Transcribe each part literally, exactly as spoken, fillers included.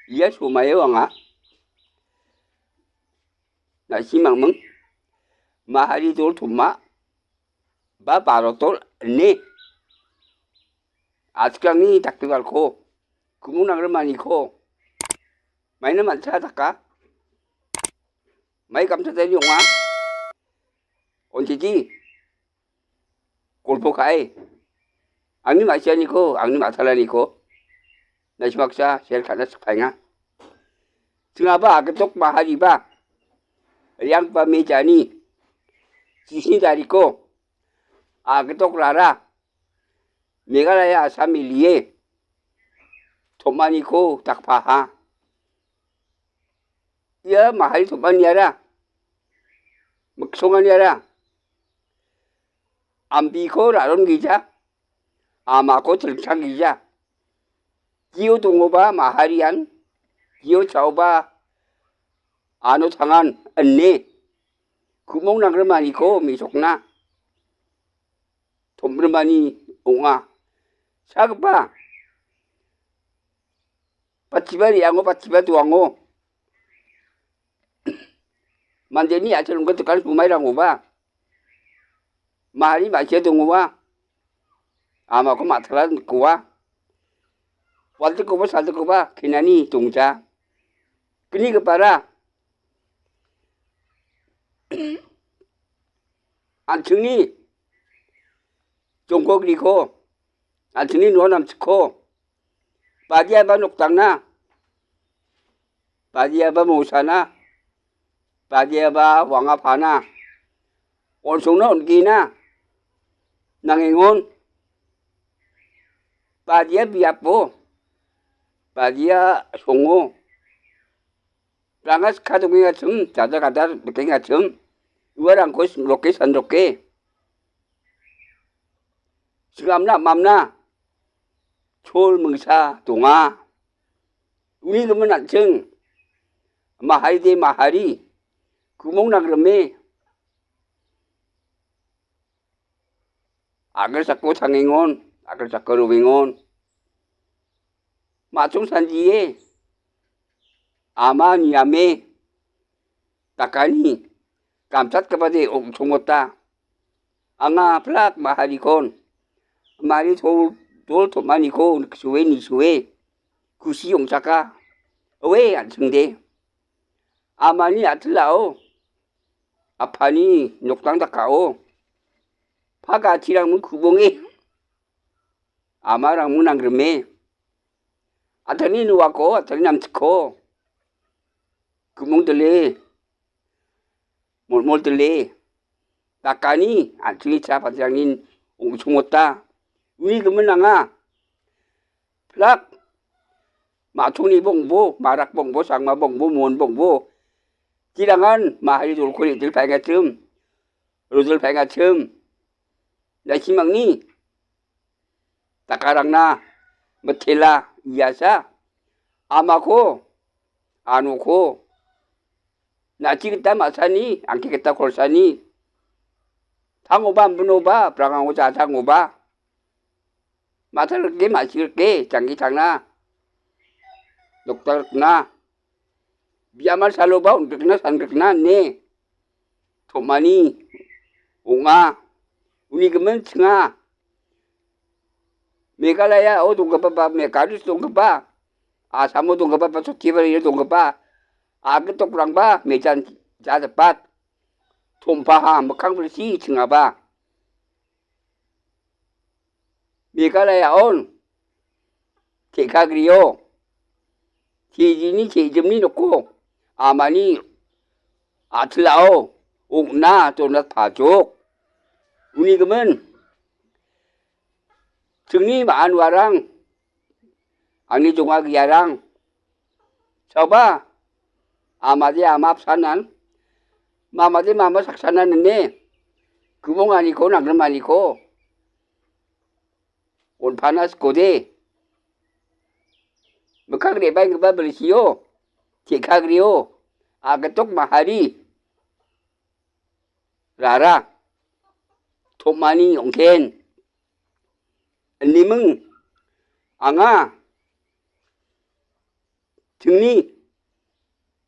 Ia somaio anga na·simangming mahari dol tom·a ba baro dol ine a·chikrangni dakgiparko, gumung nangrimaniko maina man·cha daka, mai kamchatani ong·a. Ontiti golpo ka·e, angni ma·sianiko, angni ma·talaniko na·simangsa sel ka·na sikpaenga. Chingaba agitok mahariba, riangba mejani, jisni tariko, agitok rara, Meghalaya Assam milie tom·aniko dakpaha. Ia mahari tom·aniara, miksonganiara, ambiko ra·ron gija, amako chilchang gija. Jio dongoba maharian, jio cha·oba ano tangan ine, gumung nangrimaniko mesokna tom·rimani ong·a. Sagipa, patchiba re·ango, patchiba doango. Mandeni a·chal ong·gitgipan somairangoba, mahari ma·sia dongoba, amako ma·tala nikoa. Waldikoba, saldikoba, kenani dongja. Gnigipara, an·chingni jongkogniko, an·chingni nuan namchikko, badiaba noktangna, badiaba mosana, badiaba wangapana, on·songna on·gina, nangengon, badia biapo, badia songo, ranga sikha dongengachim, jada gadar dikengachim, uarangko roke sanroke, singamna mamna, chol mingsa donga. Uni gimin an·ching, maharide mahari, gumung nangrime, agilsako tangengon, agilsako roengon. Ma·chong sanjie, ama niame, dakani, gamchatgipade ong·chongmota. Anga plak maharikon, mari tol-, dol tom·aniko niksoe nisoe, kusi ong·chaka. Oe, an·chingde. Amani a·tilao, apani noktang dakao, paga tirangming kubonge, amarangming nangrime, atani nuako, atani namchikko, gumung dile, molmol dile, dakani, an·chingni cha patirangni ong·chongmota. Uni gimin anga, plak, ma·chongni bongbo, marak bongbo, sangma bongbo, mon bongbo, tirangan mahari dolko re·dil paengachim, rodil paengachim, na·simangni dakarangna mitela iasa, amako, anoko, na·chi gita ma·sani, angki gita kolsani, tangoba, ambinoba, prangango jatangoba, ma·tal rike, ma·si rike, jangki tangna, dokta rikna, biamal saloba, on·grikna, sangrikna, ine tom·ani ong·a. Uni gimin chinga. Meghalayao donggipa ba Meghalaya donggipa, Assamo donggipa ba Chottibari donggipa, agitokrangba mejan jajapat. Tompaha mikkang bilsi chingaba. Meghalayao te·kagrio, tejini tejimni noko amani a·tilao ong·na donat pajok. Uni gimin, chingni ma·anuarang, angni jonga giarang, saoba, amade ama apsanan, mamade mama saksanan ine, gubonganiko, nangrimaniko, on·pana sikode. Mikkang re·baenggipa bilsio, te·kagrio, agitok mahari, rara, tom·ani ong·gen. Iniming anga chingni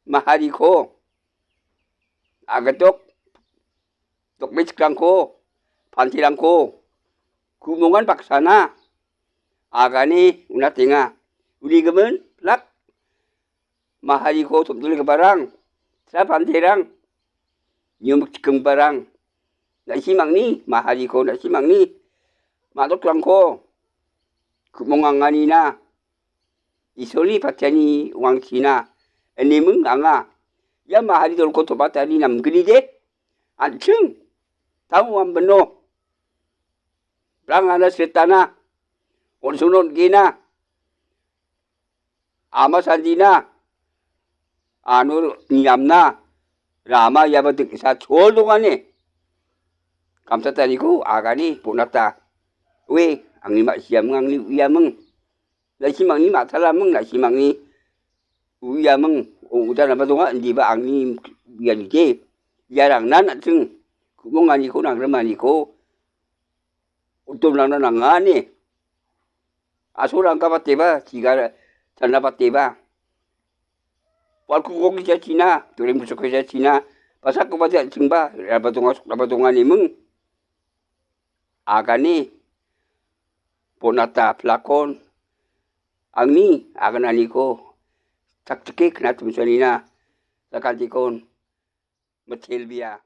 mahariko, agitok, dokmechikrangko, pantirangko, kumongan baksana agane unatenga. Uni gimin plak mahariko tomdilgiparang, sra pantirang, nium chikingparang, na·simangni mahariko, na·simangni ma·dokrangko kumonganganina Isolni patiani wangchina, iniming anga ia mahari dolko tobatani namgnide, an·ching tang wambino, rangana sretana, on·sono on·gena, ama sandina, ano niamna, rama iaba diksa chol dongane. Kamsataniko agane bonata. Oe, angni ma·siaming, angni uiaming. Na·simangni ma·talaming, na·simangni uiaming, o-, ujanaba donga, indiba angni uianide. Iarangnan an·ching kumonganiko, nangrimaniko, utomrangna nangane. Asorangka bateba, chiga channa bateba. Walkuko gija china, turim kusuko gija china, pasakko baja chingba, raba donga, raba donga neming. Agane, bonata plakon, angni agananiko, chakchike knatumsanina, sakantikon, mitelbia.